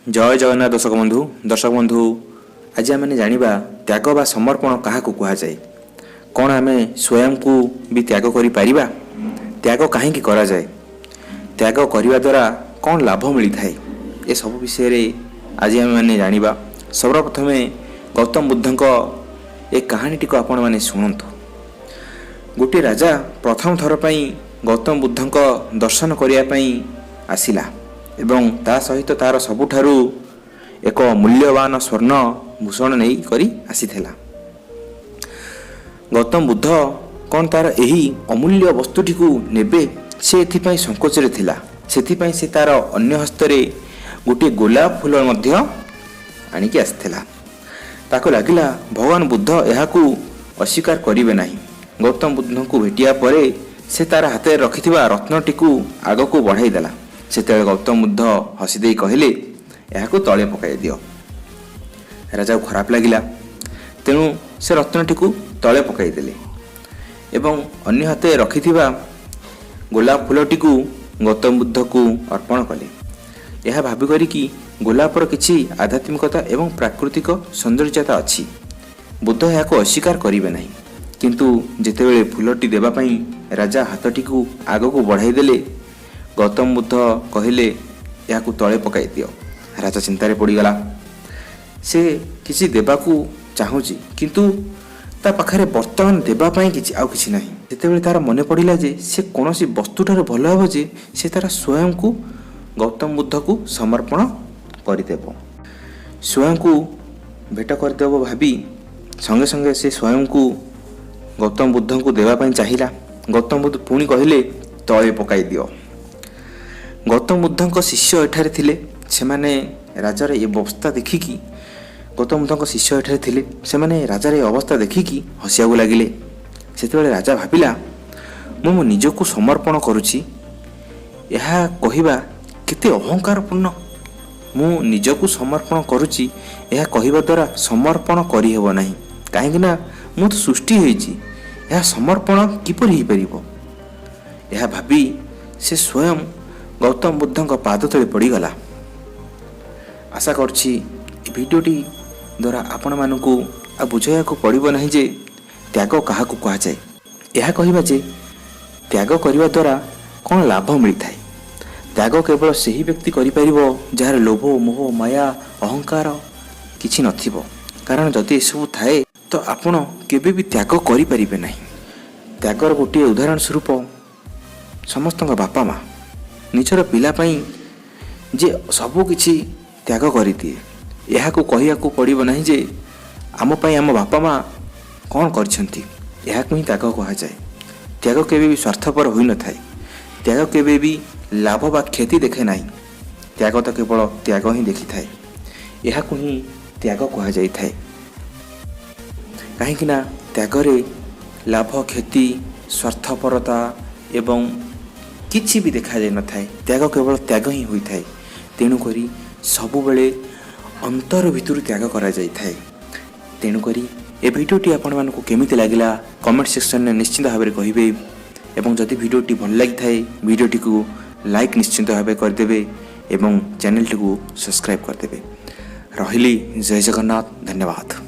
ଜୟ ଜଗନ୍ନାଥ ଦର୍ଶକ ବନ୍ଧୁ। ଦର୍ଶକ ବନ୍ଧୁ, ଆଜି ଆମେ ଜାଣିବା ତ୍ୟାଗ ବା ସମର୍ପଣ କାହାକୁ କୁହାଯାଏ। କ'ଣ ଆମେ ସ୍ୱୟଂକୁ ବି ତ୍ୟାଗ କରିପାରିବା? ତ୍ୟାଗ କାହିଁକି କରାଯାଏ? ତ୍ୟାଗ କରିବା ଦ୍ୱାରା କ'ଣ ଲାଭ ମିଳିଥାଏ? ଏସବୁ ବିଷୟରେ ଆଜି ଆମେମାନେ ଜାଣିବା। ସର୍ବପ୍ରଥମେ ଗୌତମ ବୁଦ୍ଧଙ୍କ ଏ କାହାଣୀଟିକୁ ଆପଣମାନେ ଶୁଣନ୍ତୁ। ଗୋଟିଏ ରାଜା ପ୍ରଥମ ଥର ପାଇଁ ଗୌତମ ବୁଦ୍ଧଙ୍କ ଦର୍ଶନ କରିବା ପାଇଁ ଆସିଲା ଏବଂ ତା ସହିତ ତାର ସବୁଠାରୁ ଏକ ମୂଲ୍ୟବାନ ସ୍ୱର୍ଣ୍ଣ ଭୂଷଣ ନେଇ କରି ଆସିଥିଲା। ଗୌତମ ବୁଦ୍ଧ କ'ଣ ତାର ଏହି ଅମୂଲ୍ୟ ବସ୍ତୁଟିକୁ ନେବେ, ସେ ଏଥିପାଇଁ ସଙ୍କୋଚରେ ଥିଲା। ସେଥିପାଇଁ ସେ ତାର ଅନ୍ୟ ହସ୍ତରେ ଗୋଟିଏ ଗୋଲାପ ଫୁଲ ମଧ୍ୟ ଆଣିକି ଆସିଥିଲା। ତାକୁ ଲାଗିଲା, ଭଗବାନ ବୁଦ୍ଧ ଏହାକୁ ଅସ୍ୱୀକାର କରିବେ ନାହିଁ। ଗୌତମ ବୁଦ୍ଧଙ୍କୁ ଭେଟିବା ପରେ ସେ ତାର ହାତରେ ରଖିଥିବା ରତ୍ନଟିକୁ ଆଗକୁ ବଢ଼ାଇ ଦେଲା। ସେତେବେଳେ ଗୌତମ ବୁଦ୍ଧ ହସିଦେଇ କହିଲେ, "ଏହାକୁ ତଳେ ପକାଇ ଦିଅ।" ରାଜାକୁ ଖରାପ ଲାଗିଲା। ତେଣୁ ସେ ରତ୍ନଟିକୁ ତଳେ ପକାଇଦେଲେ ଏବଂ ଅନ୍ୟ ହାତରେ ରଖିଥିବା ଗୋଲାପ ଫୁଲଟିକୁ ଗୌତମ ବୁଦ୍ଧକୁ ଅର୍ପଣ କଲେ, ଏହା ଭାବି କରିକି ଗୋଲାପର କିଛି ଆଧ୍ୟାତ୍ମିକତା ଏବଂ ପ୍ରାକୃତିକ ସୌନ୍ଦର୍ଯ୍ୟତା ଅଛି, ବୁଦ୍ଧ ଏହାକୁ ଅସ୍ୱୀକାର କରିବେ ନାହିଁ। କିନ୍ତୁ ଯେତେବେଳେ ଫୁଲଟି ଦେବା ପାଇଁ ରାଜା ହାତଟିକୁ ଆଗକୁ ବଢ଼ାଇ ଦେଲେ, ଗୌତମ ବୁଦ୍ଧ କହିଲେ, "ଏହାକୁ ତଳେ ପକାଇ ଦିଅ।" ରାଜା ଚିନ୍ତାରେ ପଡ଼ିଗଲା। ସେ କିଛି ଦେବାକୁ ଚାହୁଁଛି, କିନ୍ତୁ ତା ପାଖରେ ବର୍ତ୍ତମାନ ଦେବା ପାଇଁ କିଛି ଆଉ କିଛି ନାହିଁ। ସେତେବେଳେ ତାର ମନେ ପଡ଼ିଲା ଯେ ସେ କୌଣସି ବସ୍ତୁଠାରୁ ଭଲ ହେବ ଯେ ସେ ତାର ସ୍ୱୟଂକୁ ଗୌତମ ବୁଦ୍ଧକୁ ସମର୍ପଣ କରିଦେବ, ସ୍ୱୟଂକୁ ଭେଟ କରିଦେବ ଭାବି ସଙ୍ଗେ ସଙ୍ଗେ ସେ ସ୍ୱୟଂକୁ ଗୌତମ ବୁଦ୍ଧଙ୍କୁ ଦେବା ପାଇଁ ଚାହିଁଲା। ଗୌତମ ବୁଦ୍ଧ ପୁଣି କହିଲେ, "ତଳେ ପକାଇ ଦିଅ।" ଗୌତମ ବୁଦ୍ଧଙ୍କ ଶିଷ୍ୟ ଏଠାରେ ଥିଲେ। ସେମାନେ ରାଜାର ଏ ଅବସ୍ଥା ଦେଖିକି, ଗୌତମ ବୁଦ୍ଧଙ୍କ ଶିଷ୍ୟ ଏଠାରେ ଥିଲେ, ସେମାନେ ରାଜାର ଏ ଅବସ୍ଥା ଦେଖିକି ହସିବାକୁ ଲାଗିଲେ। ସେତେବେଳେ ରାଜା ଭାବିଲା, ମୁଁ ମୋ ନିଜକୁ ସମର୍ପଣ କରୁଛି, ଏହା କହିବା କେତେ ଅହଙ୍କାରପୂର୍ଣ୍ଣ। ମୁଁ ନିଜକୁ ସମର୍ପଣ କରୁଛି, ଏହା କହିବା ଦ୍ୱାରା ସମର୍ପଣ କରିହେବ ନାହିଁ। କାହିଁକି ନା ମୁଁ ତ ସୃଷ୍ଟି ହେଇଛି, ଏହା ସମର୍ପଣ କିପରି ହେଇପାରିବ? ଏହା ଭାବି ସେ ସ୍ୱୟଂ ଗୌତମ ବୁଦ୍ଧଙ୍କ ପାଦ ତଳେ ପଡ଼ିଗଲା। ଆଶା କରୁଛି, ଏ ଭିଡ଼ିଓଟି ଦ୍ୱାରା ଆପଣମାନଙ୍କୁ ଆଉ ବୁଝାଇବାକୁ ପଡ଼ିବ ନାହିଁ ଯେ ତ୍ୟାଗ କାହାକୁ କୁହାଯାଏ। ଏହା କହିବା ଯେ ତ୍ୟାଗ କରିବା ଦ୍ୱାରା କ'ଣ ଲାଭ ମିଳିଥାଏ। ତ୍ୟାଗ କେବଳ ସେହି ବ୍ୟକ୍ତି କରିପାରିବ, ଯାହାର ଲୋଭ, ମୋହ, ମାୟା, ଅହଙ୍କାର କିଛି ନଥିବ। କାରଣ ଯଦି ଏସବୁ ଥାଏ, ତ ଆପଣ କେବେ ବି ତ୍ୟାଗ କରିପାରିବେ ନାହିଁ। ତ୍ୟାଗର ଗୋଟିଏ ଉଦାହରଣ ସ୍ୱରୂପ ସମସ୍ତଙ୍କ ବାପା ମା ନିଜର ପିଲା ପାଇଁ ଯେ ସବୁ କିଛି ତ୍ୟାଗ କରିଦିଏ। ଏହାକୁ କହିବାକୁ ପଡ଼ିବ ନାହିଁ ଯେ ଆମ ପାଇଁ ଆମ ବାପା ମା କ'ଣ କରିଛନ୍ତି। ଏହାକୁ ହିଁ ତ୍ୟାଗ କୁହାଯାଏ। ତ୍ୟାଗ କେବେ ବି ସ୍ୱାର୍ଥପର ହୋଇନଥାଏ। ତ୍ୟାଗ କେବେ ବି ଲାଭ ବା କ୍ଷତି ଦେଖେ ନାହିଁ। ତ୍ୟାଗ ତ କେବଳ ତ୍ୟାଗ ହିଁ ଦେଖିଥାଏ। ଏହାକୁ ହିଁ ତ୍ୟାଗ କୁହାଯାଇଥାଏ। କାହିଁକି ନା ତ୍ୟାଗରେ ଲାଭ, କ୍ଷତି, ସ୍ୱାର୍ଥପରତା ଏବଂ କିଛି ବି ଦେଖାଯାଇନଥାଏ। ତ୍ୟାଗ କେବଳ ତ୍ୟାଗ ହିଁ ହୋଇଥାଏ। ତେଣୁକରି ସବୁବେଳେ ଅନ୍ତର ଭିତରୁ ତ୍ୟାଗ କରାଯାଇଥାଏ। ତେଣୁକରି ଏ ଭିଡ଼ିଓଟି ଆପଣମାନଙ୍କୁ କେମିତି ଲାଗିଲା, କମେଣ୍ଟ ସେକ୍ସନରେ ନିଶ୍ଚିତ ଭାବରେ କହିବେ ଏବଂ ଯଦି ଭିଡ଼ିଓଟି ଭଲ ଲାଗିଥାଏ, ଭିଡ଼ିଓଟିକୁ ଲାଇକ୍ ନିଶ୍ଚିତ ଭାବେ କରିଦେବେ ଏବଂ ଚ୍ୟାନେଲଟିକୁ ସବସ୍କ୍ରାଇବ୍ କରିଦେବେ। ରହିଲି, ଜୟ ଜଗନ୍ନାଥ, ଧନ୍ୟବାଦ।